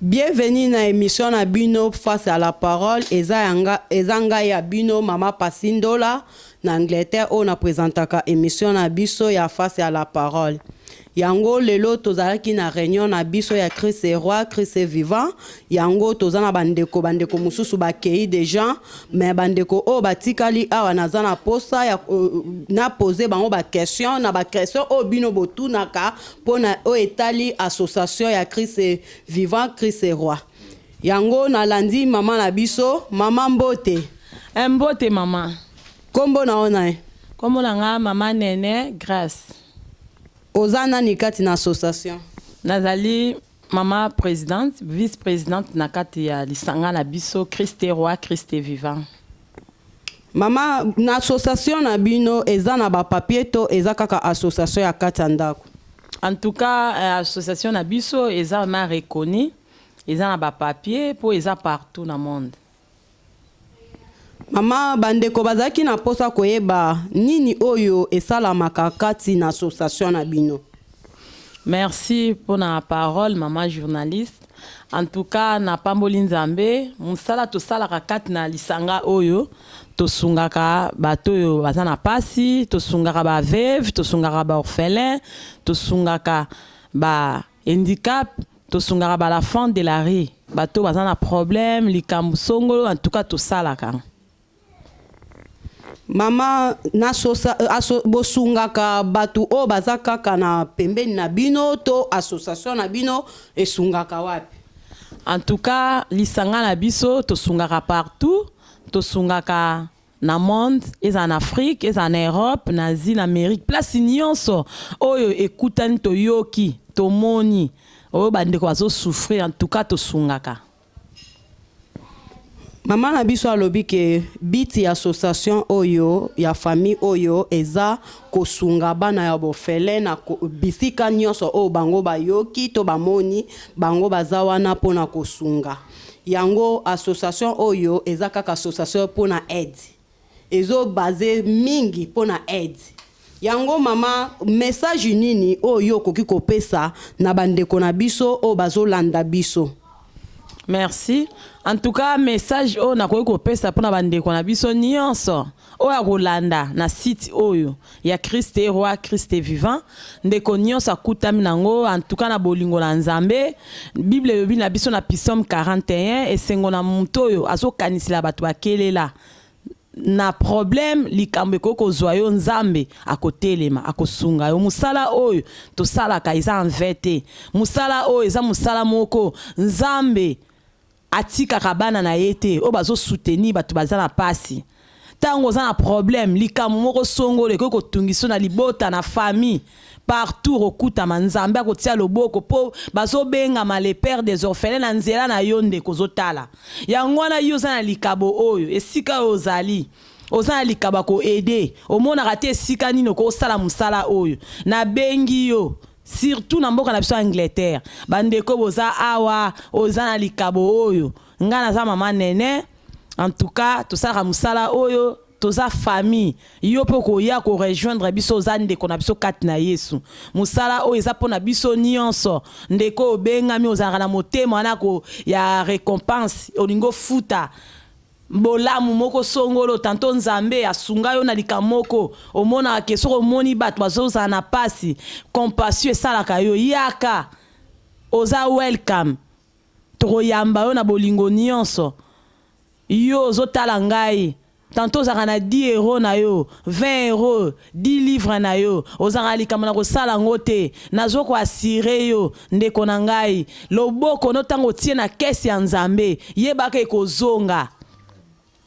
Bienvenue na emission na bino Face à la parole. Eza yanga, eza ngai ya bino mama Pasindola na Angleterre oyo na présentaka émission na biso ya Face à la parole. Yango lelo tozalaki na réunion na biso ya Christ est roi, Christ est vivant. Yango toza na bandeko, bandeko mosusu bakei déjà, mais bandeko oyo batikali awa, naza na posa ya na poser bango ba question na ba question oyo bino botunaka mpona oyo etali association ya Christ est vivant, Christ est roi. Yango nalandi mama na biso. Mama, mbote. Mbote mama. Nkombo na yo na ye? Kombo na nga mama Nene Grâce. Oza nani kati na association? Nazali mama présidente, vice présidente na kati ya lisanga na biso Christ est roi, Christ est vivant. Mama, na association na bino eza na ba papier to eza kaka association ya kati ya ndako? En tout cas, association na biso eza vraiment reconnu, eza na ba papier mpo eza partout na monde. Mama, bandeko bazalaki na mposa koyeba nini oyo esalamaka kati na association na bino. Merci mpona parole, mama journaliste. En tout cas, napamboli Nzambe. Mosala tosalaka kati na lisanga oyo, tosungaka bato oyo baza na pasi, tosungaka ba veuve, tosungaka ba orphelin, tosungaka ba handicap, tosungaka ba l'enfant de la rue, bato baza na problème, likambo songolo. En tout cas, tosalaka. Mama, na aso, bosungaka bato oyo baza kaka na pembeni na bino to association na bino esungaka wapi? En tout cas, lisanga na biso tosungaka partout, tosungaka na monde, eza na Afrique, eza na Europe, na Asie, na Amérique, place nyonso oyo ekutani, toyoki, tomoni oyo bandeko bazo souffrir, en tout cas tosungaka. Mama na biso alobi ke but ya association oyo ya famille oyo eza kosunga bana ya bofele na bisika nyonso oyo bango bayoki to bamoni bango baza wana mpona kosunga. Yango association oyo eza kaka association mpona aide, ezobaser mingi mpona aide. Yango mama, message nini oyo okoki kopesa na bandeko na biso oyo bazolanda biso? Merci. En tout cas, message oyo nakoki kopesa mpona bandeko na biso nyonso oyo akolanda na site oyo ya Christ est roi, Christ est vivant, ndeko nyonso akutami nango, en tout cas na bolingo na Nzambe, Bible elobi na biso na Psaume 41: esengo na moto oyo azokanisela bato bakelela na problème, likambo ekoki kozwa yo, Nzambe akotelema, akosunga yo. Mosala oyo tosalaka eza envers te. Mosala oyo eza mosala moko Nzambe atikaka bana na ye te oyo bazo soutenir bato baza na pasi. Ntango oza na problème, likambo moko songolo ekoki kotungisa na libota, na famille, partout okutama, Nzambe akotia loboko mpo bazobengama le père des orphelins na nzela na yo. Ndeko ozotala yango wana, yo oza na likabo oyo, esika oyo ozali, oza na likabo ya ko aider, omonaka te esika nini okosala mosala oyo, nabengi yo. Surtout na mboka na biso ya Angleterre, bandeko boza awa, oza na likabo oyo, ngai naza mama Nene. En tout cas, tosalaka mosala oyo, toza famille. Yo mpe okoya ko rejoindre biso, oza ndeko na biso kati na Yesu. Mosala oyo eza mpo na biso nyonso. Ndeko obengami, ozalaka na motema wana ya récompense, olingi ofuta bolamu moko songolo, tanto Nzambe asunga yo na likambo moko, omonaka ke soki omoni bato bazozala na pasi, compassion esalaka yo, yaka, oza welcome, tokoyamba yo na bolingo nyonso. Yo ozotala ngai, tanto ozalaka na 10 euro na yo, 20 euro, 10 livre na yo, ozalaka likambo na kosala yango te, nazoko assurer yo, ndeko na ngai, loboko no ntango otie na caisse ya Nzambe, yebaka ekozonga.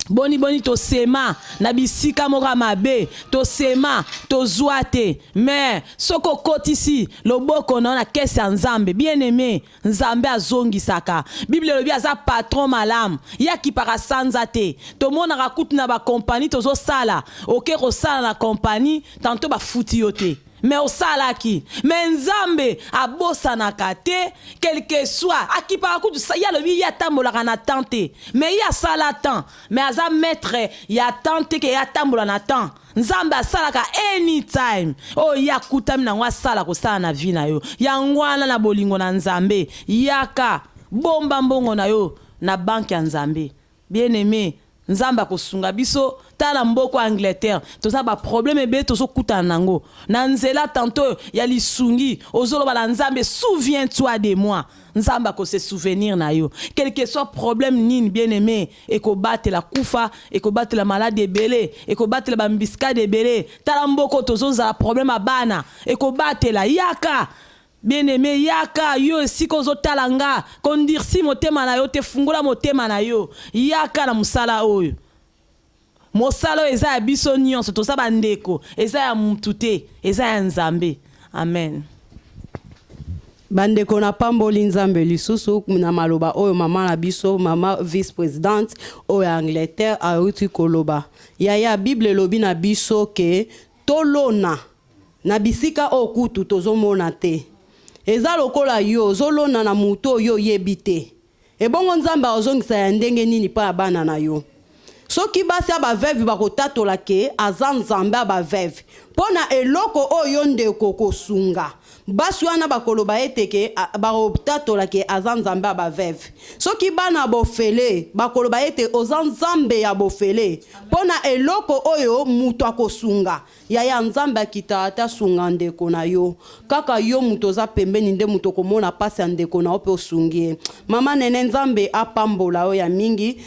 Boni boni tosema na bisika moko ya mabe, tosema tozwa te, mais soki okotisi loboko na yo na caisse ya Nzambe, bien aimé, Nzambe azongisaka. Bible elobi aza patron malamu, ye akipaka sanza te. Tomonaka kutu na bakompani tozosala, oke kosala na kompani, tanto bafuti yo te, mais osalaki, mais Nzambe abosanaka te. Quelque soit akipaka kutu, ye alobi ye atambolaka na temps te, mais ye asala temps, mais aza maître ya temps te ke ye atambola na temps. Nzambe asalaka anytime oyo ye akutami nango, asala kosala na vie na yo. Yango wana, na bolingo na Nzambe, yaka. Bomba mbongo na yo na banque ya Nzambe. Bien aime, Nzambe akosunga biso. Tala mboko ya Angleterre, toza ba problème ebele tozokutana nango na nzela. Tantôt ya lisungi, ozoloba na Nzambe: "Souviens toi de moi." Nzambe akose souvenir na yo, quel que soit problème nini. Bien aimé, ekobatela kufa, ekobatela maladi ebele, ekobatela baembuscade ebele. Tala mboko, tozozala problème ya bana, ekobatela. Yaka, bien aimé, yaka. Yo esika ozotala nga, koendurcir motema na yo te, fungola motema na yo, yaka na mosala oyo. Mosala oyo eza ya biso nyonso, toza bandeko, eza ya mutu te, eza ya Nzambe. Amen. Bandeko, napamboli Nzambe lisusu na maloba oyo mama na biso, mama vice présidente oyo ya Angleterre, awuti koloba. Yaya, Bible elobi na biso ke tolona na bisika oyo kutu tozomona te. Eza lokola yo ozolona na motu oyo oyebi te. Ebongo Nzambe azongisa ya ndenge nini mpo ya bana na yo? Soki basi ya baveuve bakotatola ke aza Nzambe ya baveuve mpo na eloko oyo, ndeko, kosunga basi wana, bakoloba ete ke bakotatola ke aza Nzambe ya baveuve. Soki bana bofele bakoloba ete oza Nzambe ya bofele mpo na eloko oyo moto akosunga. Yaya, Nzambe akita ata asunga ndeko na yo. Kaka yo moto oza pembeni nde moto okomona mpasi ya ndeko na yo mpe osungi ye. Mama Nene, Nzambe apambola yo ya mingi.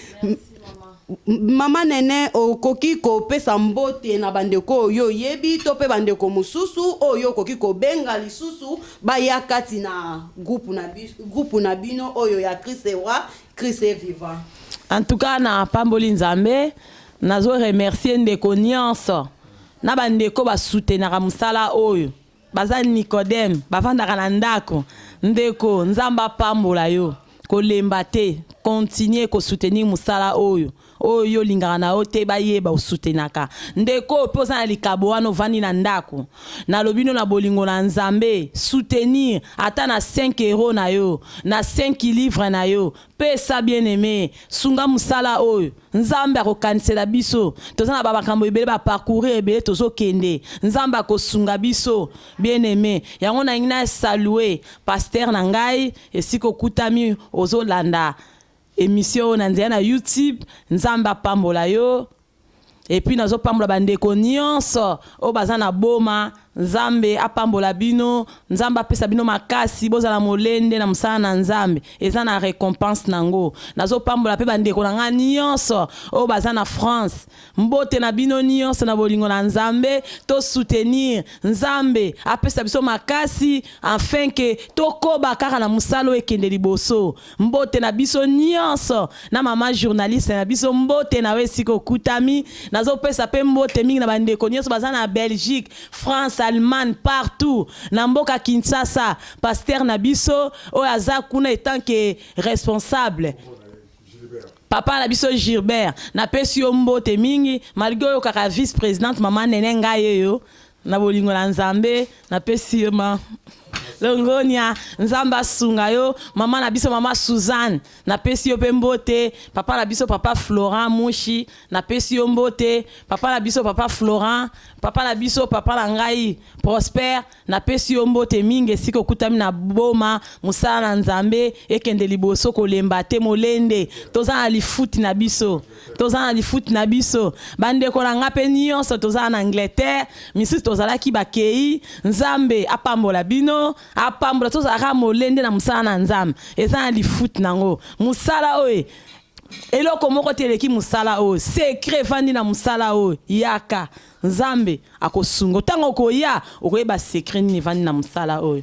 Mama Nene, okoki kopesa mbote na bandeko oyo oyebi to mpe bandeko mosusu oyo okoki kobenga lisusu baya kati na groupe na bino oyo ya Christ Roi, Christ Vivant? En tout cas, napamboli Nzambe, nazo remercier ndeko nyonso na bandeko basoutenaka mosala oyo. Baza Nicodème, bavandaka na ndako. Ndeko, Nzambe apambola yo. Kolemba te, continue kosoutenir mosala oyo. Oyo yo olingaka na yo te bayeba, osoutenaka ndeko oyo mpe oza na likabo wana, ovandi na ndako. Nalobi no na bolingo na Nzambe, soutenir ata na 5 euro na yo, na 5 livre na yo, pesa. Bien aimé, sunga mosala oyo. Nzambe akokanisela biso. Toza na bamakambo ebele, baparcourir ebele, tozokende. Nzambe akosunga biso, bien aimé. Yango nalingi na saluer pasteur na ngai esika okutami, ozolanda émission oyo na nzela na YouTube. Nzambe apambola yo. Et puis nazopambola bandeko nyonso oyo baza na Boma. Nzambe apambola bino, Nzambe apesa bino makasi, bozala molende na mosala na Nzambe, eza na récompense nango. Nazopambola mpe bandeko na ngai nyonso oyo baza na France. Mbote na bino nyonso na bolingo na Nzambe. Tosoutenir, Nzambe apesa biso makasi afin ke tokoba kaka na mosala oyo ekende liboso. Mbote na biso nyonso, na mama journaliste na biso, mbote na yo esika okutami. Nazopesa mpe mbote mingi na bandeko nyonso baza na Belgique, France, Allemagne, partout na mboka Kinshasa. Pasteur na biso oyo aza kuna etant que responsable, papa na biso Gilbert, napesi yo mbote mingi. Malgré oyo kaka vice présidente mama Nene, ngai oyo na bolingo na Nzambe, napesi yo ma longonia. Nzambe asunga yo. Mama na biso, mama Suzanne, napesi yo mpe mbote. Papa na biso, papa Florent Mushi, napesi yo mbote. Papa na biso, papa Florent, papa na biso, papa na ngai Prosper, napesi yo mbote mingi esika okutami na Boma. Mosala na Nzambe ekende liboso, kolemba te, molende. Toza na lifuti na biso, toza na lifuti na biso. Bandeko na nga mpe nyonso toza na Angleterre, misusu tozalaki bakei, Nzambe apambola bino, apambola. Tozalaka molende na mosala na Nzambe, eza na lifuti nango. Mosala oyo, eloko moko te eleki mosala oyo. Secret efandi na mosala oyo. Yaka, Nzambe akosunga. Ntango okoya, okoyeba secret nini evandi na mosala oyo.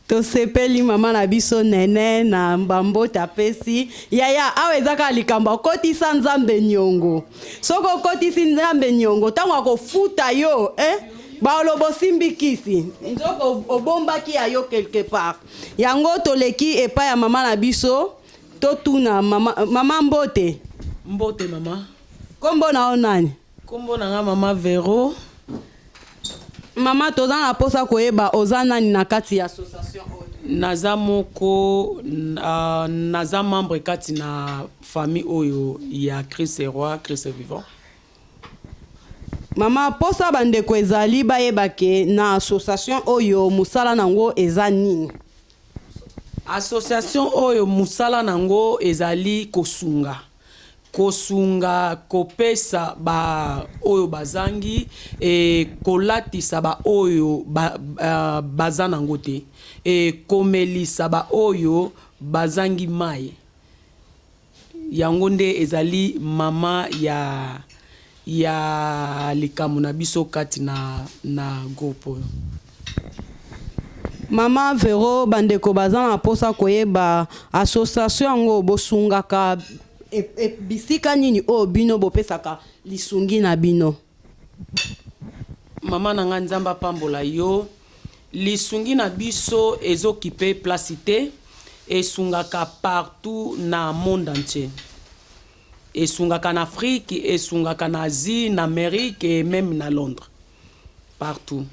Tosepeli, mama na biso Nene, na bambote apesi. Yaya, awa eza kaka likambo akotisa Nzambe niongo. Soki okotisi Nzambe niongo, ntango akofuta yo, eh? Baloba osimbi kisi, nzoko obombaki ya yo quelque part. Yango toleki epai ya mama na biso, totuna mama. Mama, mbote. Mbote, mama. Nkombo na yo nani? Nkombo na nga mama Vero. Mama, toza na mposa koyeba oza nani na kati ya association oyo. Naza moko, naza membre kati na famille oyo ya Christ Roi, Christ Vivant. Mama, mposa bandeko ezali bayeba ke na association oyo, mosala nango eza nini? Association oyo, mosala nango ezali kosunga, kosunga, kopesa ba oyo bazangi e kolatisa ba oyo baza nango te e komelisa ba oyo bazangi mai. Yango nde ezali mama ya likambo na biso kati na groupe oyo. Mama Vero, bandeko baza na mposa koyeba association yango bosungaka bisika nini oyo bino bopesaka lisungi na bino? Mama na ngai, Nzambe apambola yo. Lisungi na biso ezokipe place te, esungaka partout na monde entier. Esungaka na Afrique, esungaka na Asie, na Amérique et même na Londres, partout.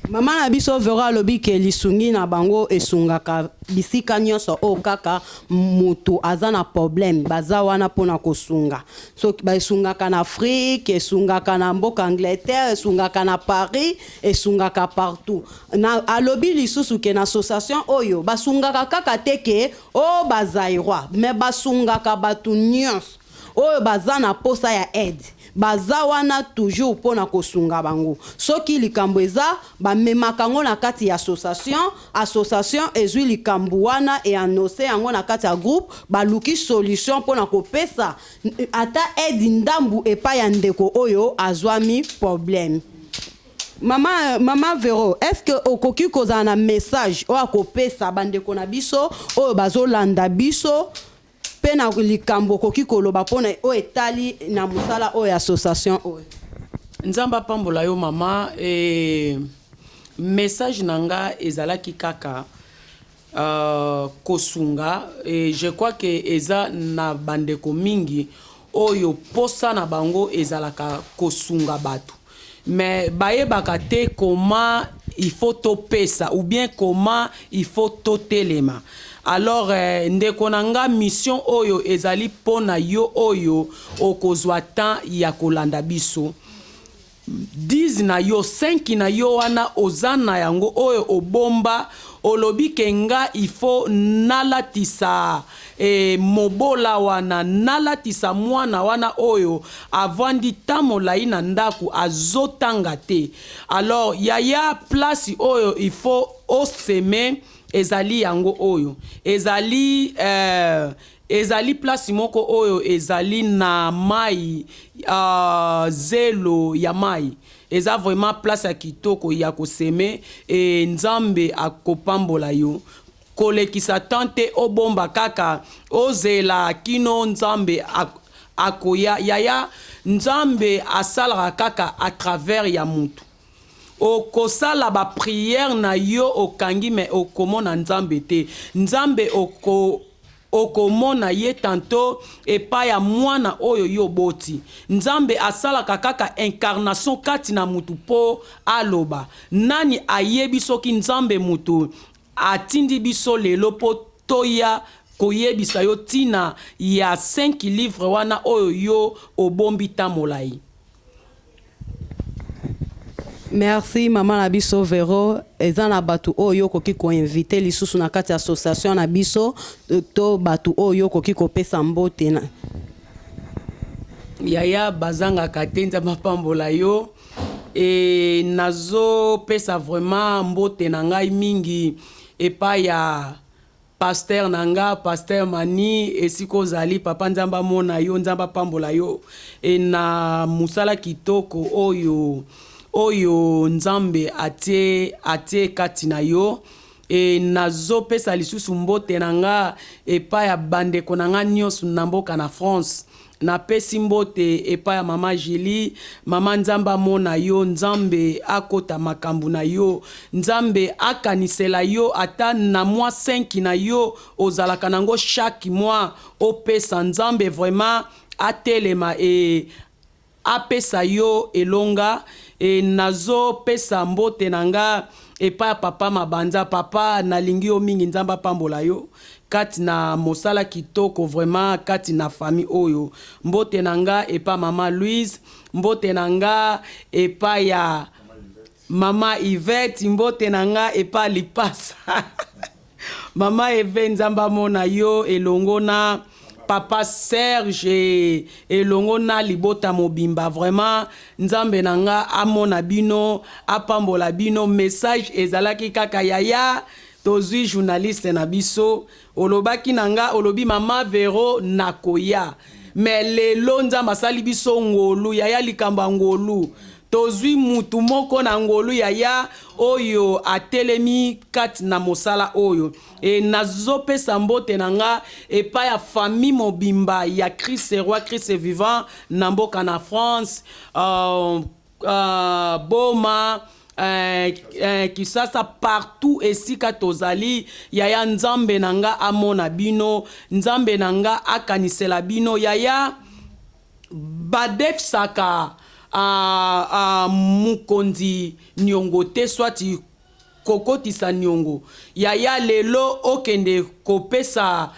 Mama na biso Vero alobi ke lisungi na bango esungaka bisika nyonso oyo kaka moto aza na problème, baza wana mpona kosunga. Soki esungaka na Afrique, esungaka na mboka Angleterre, esungaka na Paris, esungaka partout. Na alobi lisusu ke na association oyo basungaka kaka te ke oyo bazaïrois, mais basungaka bato nyonso oyo baza na posa ya aide. Baza wana toujours mpona kosunga bango. Soki likambo eza, bamemaka yango na kati ya association. Association ezwi likambo wana, eannonce yango na kati ya groupe, baluki solution mpona kopesa ata aide ndambu epai ya ndeko oyo azwami problème. Mama Vero, est ce que okoki kozala na message oyo akopesa bandeko na biso oyo bazolanda biso mpe na likambo okoki koloba mpona oyo etali na mosala oyo ya association oyo? Nzambe apambola yo, mama. Message na nga ezalaki kaka kosunga. Je crois ke eza na bandeko mingi oyo posa na bango ezalaka kosunga bato, mais bayebaka te comment il faut topesa ou bien comment il faut totelema. Alors ndeko na nga, mission oyo ezali mpo na yo oyo okozwa temps ya kolanda biso. 10 na yo, 5 na yo wana oza na yango oyo obomba, olobi ke nga il faut nalatisa mobola wana, nalatisa mwana wana oyo avandi ta molai na ndako, azotanga te. Alors yaya, place oyo il faut osemer ezali yango oyo ezali place moko oyo ezali na mai, zelo ya mai. Eza vraiment place ya kitoko ya kosemer e Nzambe akopambola yo. Kolekisa temps te, obomba kaka, ozela kino Nzambe akoya. Yaya, Nzambe asalaka kaka à travers ya mutu. Okosala baprière na yo, okangi, mais okomona Nzambe te. Nzambe okomona ye tantôt epai ya mwana oyo yo oboti. Nzambe asalaka kaka incarnation kati na mutu mpo aloba. Nani ayebi soki Nzambe mutu atindi biso lelo mpo toya koyebisa yo ntina ya 5 livre wana oyo yo obombi ta molai? Merci, mama na biso Vero. Eza na bato oyo okoki koinviter lisusu na kati ya association na biso to bato oyo okoki kopesa mbote na? Yaya, bazangaka te. Nzambe apambola yo. Nazopesa vraiment mbote na ngai mingi epai ya pasteur na nga, pasteur Mani. Esika ozali, papa, Nzambe amona yo, Nzambe apambola yo na mosala kitoko oyo Nzambe atie kati na yo. Nazopesa lisusu mbote na nga epai ya bandeko na nga nyonso na mboka na France. Napesi mbote epai ya mama Julie. Mama, Nzambe amona yo, Nzambe akota makambo na yo, Nzambe akanisela yo ata na mwa 5 na yo ozalaka nango chaque mois opesa. Nzambe vraiment atelema apesa yo elonga. Nazopesa mbote na nga epai ya papa Mabanza. Papa, nalingi yo mingi. Nzambe apambola yo kati na mosala kitoko vraiment kati na famille oyo. Mbote na nga epai mama Louise, mbote na nga epai ya Mama Yvette, mbote na nga epa lipasa. Mama Eve, Nzambe amona yo elongo na papa Serge, elongo na libota mobimba. Vraiment, Nzambe na nga amona bino, apambola bino. Message ezalaki kaka: yaya, tozwi journaliste na biso. Olobaki na nga, olobi: "Mama Vero, nakoya." Mais lelo Nzambe asali biso ngolu, yaya. Likambo ya ngolu, tozwi mutu moko na ngolu, yaya, oyo atelemi kati na mosala oyo. E nazopesa mbote na nga epai ya famille mobimba ya Christ Roi, Christ Vivant na mboka na France, Boma, Kisasa, partout esika tozali. Yaya, Nzambe na nga amona bino, Nzambe na nga akanisela bino. Yaya, badefisaka mokonzi niongo te, swati kokotisa niongo. Yaya, lelo okende kopesa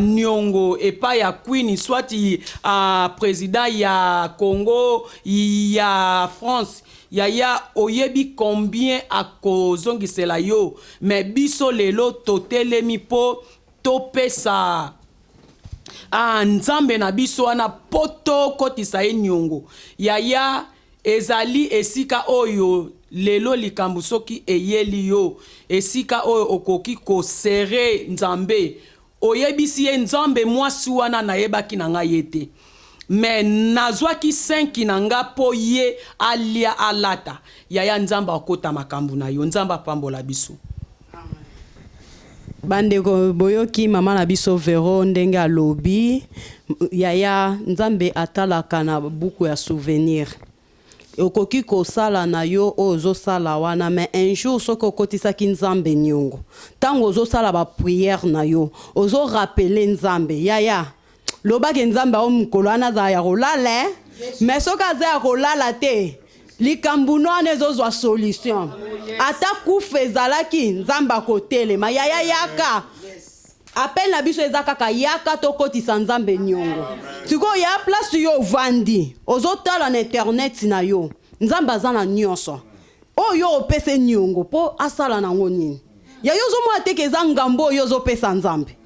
niongo epai ya queen, swati président ya Congo, ya France, yaya, oyebi combien akozongisela yo? Mais biso lelo totelemi mpo topesa Nzambe na biso wana mpo tokotisa ye niongo. Yaya, ezali esika oyo lelo likambo soki eyeli yo, esika oyo okoki kosere Nzambe, oyebisi ye: "Nzambe, mwasi wana nayebaki na ngai ye te, mais nazwaki 5 na nga mpo ye alia, alata." Yaya, Nzambe akota makambo na yo. Nzambe apambola biso. Bandeko, boyoki mama na biso Vero ndenge alobi. Yaya, Nzambe atalaka na buku ya souvenir. Okoki kosala na yo oyo ozosala wana, mais un jour soki okotisaki Nzambe niongo, ntango ozosala baprière na yo, ozorappeler Nzambe. Yaya, lobaki Nzambe ao mokolo wana azala ya kolala, eh? Mais soki aza ya kolala te, likambo no wana ezozwa solution. Ata kufa ezalaki, Nzambe akotelema. Yaya, yaka, appel na biso eza kaka: yaka tokotisa Nzambe niongo. Sikoyo ya place yo ovandi, ozotala na internet na yo, Nzambe aza na nyonso oyo opesa niongo mpo asala nango nini? Yaya, ozomona teke eza ngambo oyo ozopesa Nzambe.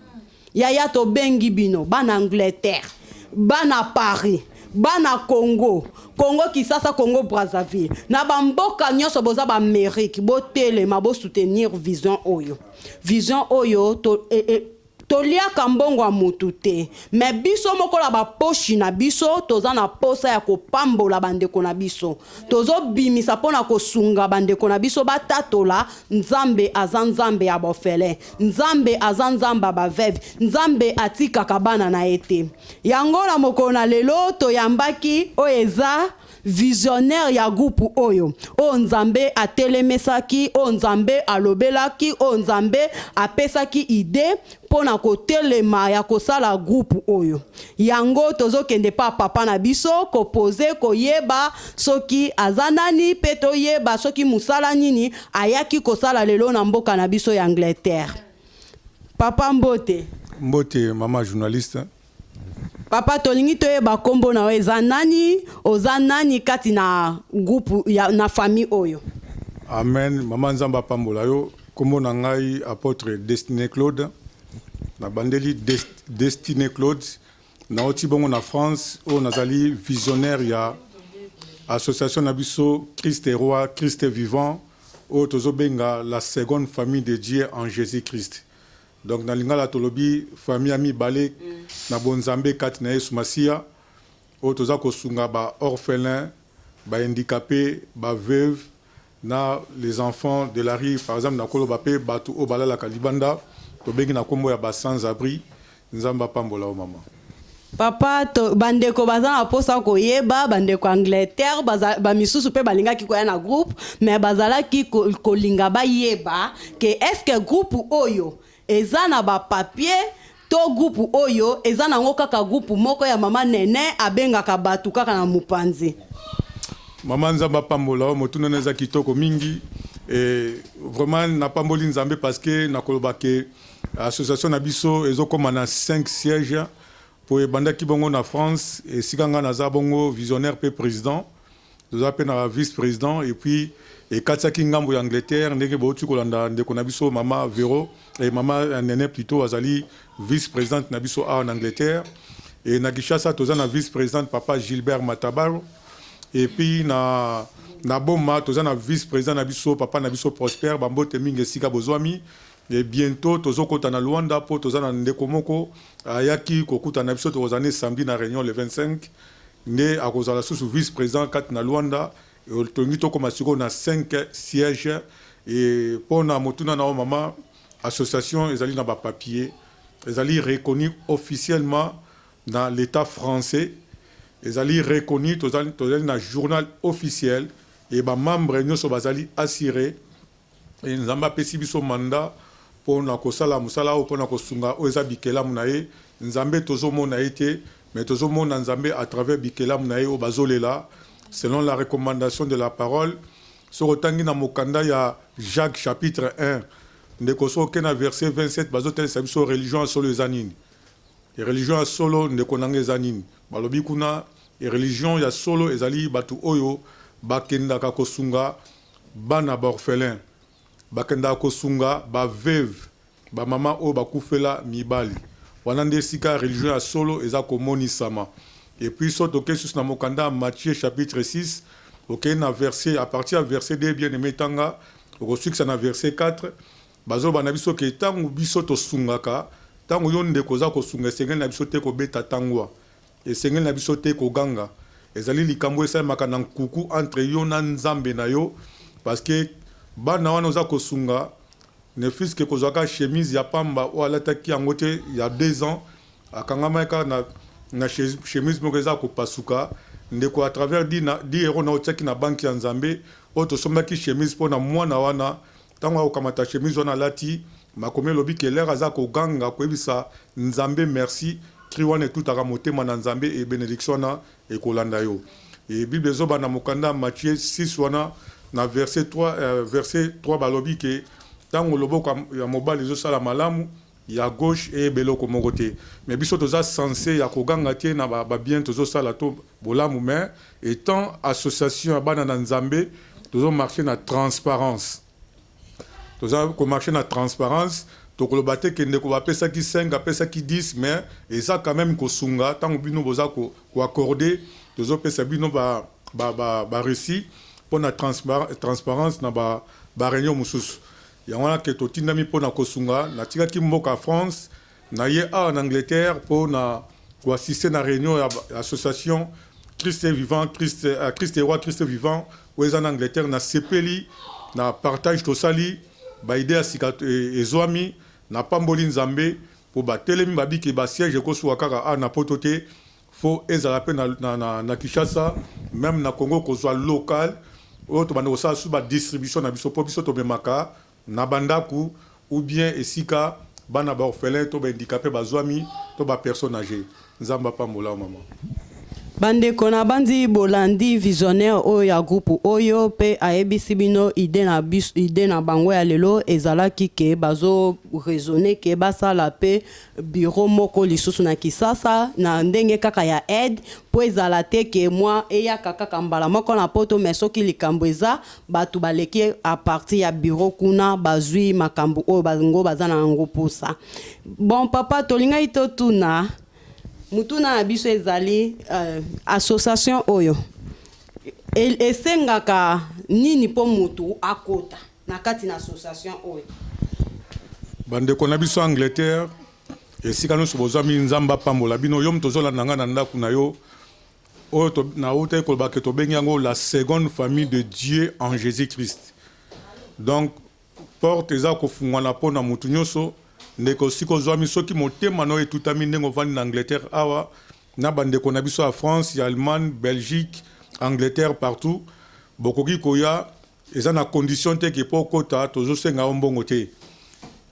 Yaya, tobengi bino, bana Angleterre, bana Paris, bana Congo, Congo Kisasa, Congo Brazzaville, na bamboka nyonso boza, baAmérique, botelema, bosoutenir vision oyo. Vision oyo to, e, e, toliaka mbongo ya motu te, mais biso moko na baposhi na biso toza na posa ya kopambola bandeko na biso. Tozobimisa mpo na kosunga bandeko na biso batatola Nzambe aza Nzambe ya baorphelin, Nzambe aza Nzambe ya baveuve, Nzambe atikaka bana na ye te. Yango na mokolo na lelo toyambaki oyo eza visionnaire ya groupe oyo, oyo Nzambe atelemesaki, oyo Nzambe alobelaki, oyo Nzambe apesaki idée mpo na kotelema ya kosala groupe oyo. Yango tozokende pa papa na biso koposer, koyeba soki aza nani, mpe toyeba soki mosala nini ayaki kosala lelo na mboka na biso ya Angleterre. Papa, mbote. Mbote, mama journaliste. Papa, tolingi toyeba nkombo na yo eza nani, oza nani kati na groupe ya, na famille oyo? Amen, mama, Nzambe apambola yo. Nkombo na ngai apôtre Destiné Claude. Nabandeli Destiné Claude, nauti bongo na France, oyo nazali visionnaire ya association na biso Christ Roi, Christ Vivant, oyo tozobenga la seconde famille de Dieu en Jésus Christ. Donc na lingala tolobi famille ya mibale na bonzambe kati na Yesu Masiya, oyo toza kosunga baorphelin, bahandicapé, baveuve na les enfants de la rue. Par exemple, nakoloba mpe bato oyo balalaka libanda, tobengi na nkombo ya basans abri. Nzambe apambola yo, mama. Papa, to, bandeko baza na mposa koyeba, bandeko Angleterre, bamisusu mpe balingaki koya na groupe, mais bazalaki kolinga bayeba ke est-ce groupe oyo eza na bapapier to groupe oyo eza nango kaka groupe moko ya mama Nene abengaka bato kaka na mopanzi. Mama, Nzambe apambola yo. Motuna na eza kitoko mingi e, vraiment napamboli Nzambe, parce que nakoloba ke association na biso ezokóma na 5 siège, po ebandaki bongo na France, esika ngai naza bongo visionnaire mpe président. Toza mpe na vice président et puis Ekatisaki ngambo ya Angleterre ndenge bowuti kolanda ndeko na biso mama Vero et mama Nene plutôt azali vice-presidente na biso awa na Angleterre. Et na Kinshasa toza na vice-presidente papa Gilbert Matabaro. Et puis na na Boma toza na vice-president na biso papa na biso Prosper bambote mingi esika bozwami. Et bientôt tozokota na Luanda po toza na ndeko moko ayaki kokutana na biso, tokozala ne samedi na réunion le 25 nde akozala susu vice-president kati na Luanda. Tolingi tokoma sikoyo na 5 sièges. Et mpona motuna na yo mama, association ezali na bapapier, ezali reconnu officiellement na l'État français, ezali reconnu, tozali na journal officiel e bamembre nyonso bazali assuré. E Nzambe apesi biso mandat mpona kosala mosala oyo, mpona kosunga oyo eza bikelamu na ye. Nzambe tozomona ye te, mais tozomona Nzambe à travers bikelamu na ye oyo bazolela, selon la recommandation de la parole. Soki otangi na mokanda ya Jacques chapitre 1, ndeko, soki okei na verset 27, bazotalisa biso religion ya solo eza nini. Religion ya solo, ndeko na nga, eza nini? Balobi kuna religion ya solo ezali bato oyo bakendaka kosunga bana baorphelin, bakendaka kosunga baveuve, bamama oyo bakufela mibali. Wana nde esika religion ya solo eza komonisama. Et puis so tokei susu na mokanda ya Matthieu chapitre 6, okei na verset, à partir ya verset 2, bien aimé tanga, okosukisa na verset 4, bazoloba na biso ke ntango biso tosungaka, ntango yo ndeko oza kosunga, esengeli na biso te kobeta tangwa, esengeli na biso te koganga. Ezali likambo esalemaka na nkuku entre yo na Nzambe na yo, parce que bana wana oza kosunga, ne fût-ce que kozwaka chemise ya pamba oyo alataki yango te ya 2 ans, akangamaki kaka na chemise moko eza kopasuka. Ndeko, à travers 10 euro na otiaki na banque ya Nzambe oyo tosombaki chemise mpo na mwana wana, ntango akokamata chemise wana alati, makomi elobi ke l'heure aza koganga koyebisa Nzambe merci, cri wana etutaka motema na Nzambe e bénédiction wana ekolanda yo. E Bible ezoba na mokanda Matthieu 6 wana na verset 3, verset 3, balobi ke ntango loboko ya mobali ezosala malamu, ya gauche eyeba eloko moko te. Mais biso toza censé ya koganga te na babien ba tozosala to bolamu, mais étant association ya bana na Nzambe, tozomarche na transparence, toza komarche na transparence. Tokoloba te ke ndeko bapesaki 5, apesaki 10, mais eza quand même kosunga. Ntango bino boza koaccorde, tozopesa bino bareçu ba mpo na transparence na baréunion mosusu. Yango wana ke totindami mpo na kosunga. Natikaki mboka France, na ye awa na Angleterre mpo na koassiste na réunion ya association Christ est vivant, Christ est roi, Christ est vivant oyo eza na Angleterre. Nasepeli na partage tosali, baidée ya sika ezwami. Napamboli Nzambe mpo batelemi babiki basiège ekosuka kaka awa na Poto te, fo ezala mpe na Kinshasa, même na Congo, kozwa local oyo tobanda kosala su badistribution na biso, mpo biso tomemaka na bandako ou bien esika bana baorphelin to bahandicapé bazwami to bapersonne âgée. Nzambe apambola mama. Bandeko na bandi, bolandi visionnaire oyo ya groupe oyo mpe ayebisi bino idée na biso. Idée na bango ya lelo ezalaki ke bazo raisonner ke basala mpe bureau moko lisusu na Kisasa na ndenge kaka ya aide, mpo ezala te ke mwa eyaka kaka mbala moko na Poto, mais soki likambo eza, bato baleki à partir ya bureau kuna, bazwi makambo oyo bango baza na yango mposa. Bon, papa, tolingaki totuna mutuna na biso ezali association oyo esengaka nini mpo motu akota na kati na association oyo? Bandeko na biso Angleterre, esika nyonso bozwami, Nzambe apambola bino. Yo moto ozolanda nga na ndako na yo oyo, nauta koloba ke tobengi yango la seconde famille de Dieu en Jésus Christ. Donc porte eza kofungwana mpo na motu nyonso. Ndeko, sika ozwami, soki motema na oyo etutami ndenge ovandi na Angleterre awa, na bandeko na biso ya France, ya Allemagne, Belgique, Angleterre, partout bokoki koya. Eza na condition te ke mpo okota tozosenga yo mbongo te.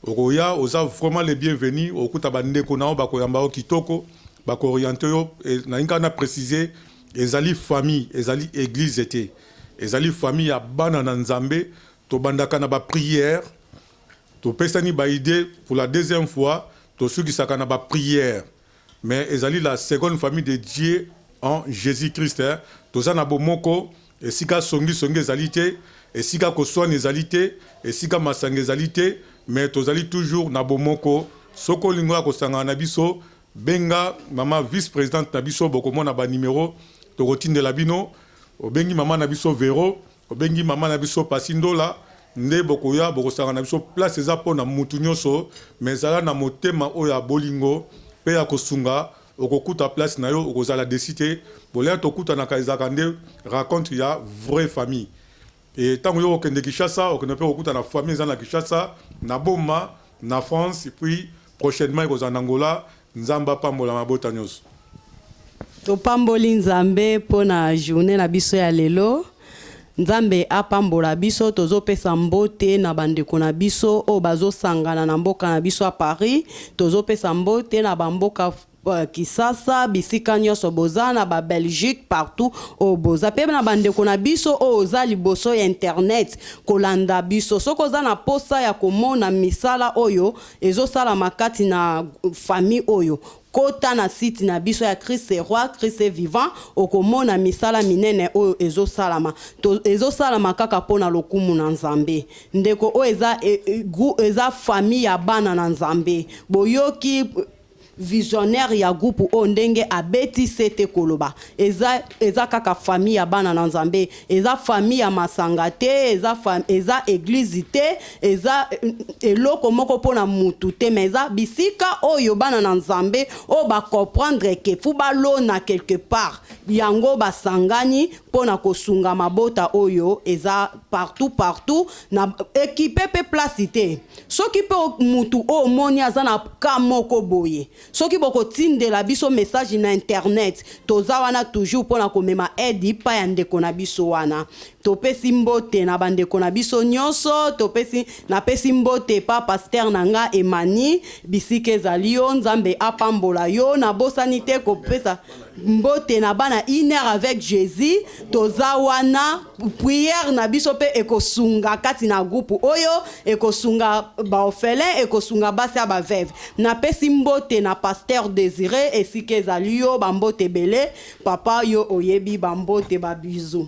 Okoya, oza vraiment le bienvenu. Okuta bandeko na yo, bakoyamba yo kitoko, bakooriente yo. Nalingi kaka na préciser, ezali famille, ezali église te, ezali famille ya bana na Nzambe. Tobandaka na baprière, topesani baidée pour la deuxième fois, tosukisaka na baprière, mais ezali la seconde famille de Dieu en Jésus Christ, hein. Toza na bomoko, esika songisongi ezali te. Esika koswana ezali te, esika masanga ezali te, mais tozali toujours na bomoko. Soki olingi oya kosangana na biso, benga mama vice presidente na biso, bokomona ba numero tokotindela bino. Obengi mama na biso Vero, obengi mama na biso Pasi Ndola, nde bokoya bokosangana na biso. Place eza mpo na mutu nyonso, mais ezala na motema oyo ya bolingo mpe ya kosunga, okokuta place na yo, okozala déçu te. Boleya tokutanaka, ezalaka nde rencontre ya vraie famille. E ntango yo okende Kinshasa, okende mpe kokuta na famille eza na Kinshasa, na Boma, na France, puis prochainement ekozala na Angola. Nzambe apambola mabota nyonso. Topamboli Nzambe mpo na journée na biso ya lelo. Nzambe apambola biso. Tozopesa mbote na bandeko na biso oyo bazosangana na mboka na biso ya Paris. Tozopesa mbote na bamboka Kisasa, bisika nyonso boza, na Babelgique, partout oyo boza, mpe na bandeko na biso oyo oza liboso ya internet kolanda biso. Soki oza na posa ya komona misala oyo ezosalama kati na famille oyo, kota na site na biso ya Christ Roi, Christ Vivant, okomona misala minene oyo ezosalama. Ezosalama kaka mpona lokumu na Nzambe. Ndeko, oyo eza, eza famille ya bana na Nzambe. Boyoki visionnaire ya groupe oyo ndenge abeti se te koloba, eza kaka famille ya bana na Nzambe. Eza famille ya masanga te, eza église te, eza eloko moko mpona mutu te, mais eza bisika oyo bana na Nzambe oyo bacomprendre ke faut balona quelque part. Yango basangani mpona kosunga mabota oyo eza partout partout na équipe mpe place te. Soki mpe mutu oyo omoni aza na ka moko boye, soki bokotindela biso message na internet, toza wana toujours mpona komema aide pa ya ndeko na biso wana. Topesi mbote na bandeko na biso nyonso. Topesi, napesi mbote pa pasteur na nga Emani, bisika ezali yo, Nzambe apambola yo. Nabosani te kopesa mbote na bana Une heure avec Jésus. Toza wana, prière na biso mpe ekosunga kati na groupe oyo, ekosunga baorphelin, ekosunga basi ya baveuve. Napesi mbote na pasteur Désiré, esika ezali yo, bambote ebele papa, yo oyebi, bambote, babisous.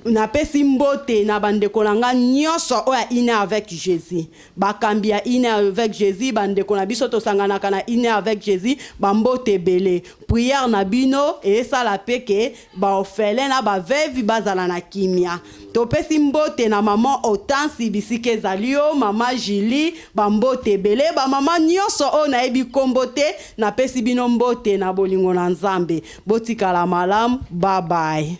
Napesi mbote na bandeko na nga nyonso oyo ya Une heure avec Jésus, bakambi ya Une heure avec Jésus, bandeko na biso tosanganaka na Une heure avec Jésus, bambote ebele. Prière na bino esala mpe ke baorphelin na baveuve bazala na kimia. Topesi mbote na mama Otansi, bisika ezali yo, mama Julie, bambote ebele. Bamama nyonso oyo nayebi nkombo te, napesi bino mbote na bolingo na Nzambe. Botikala malamu, babai.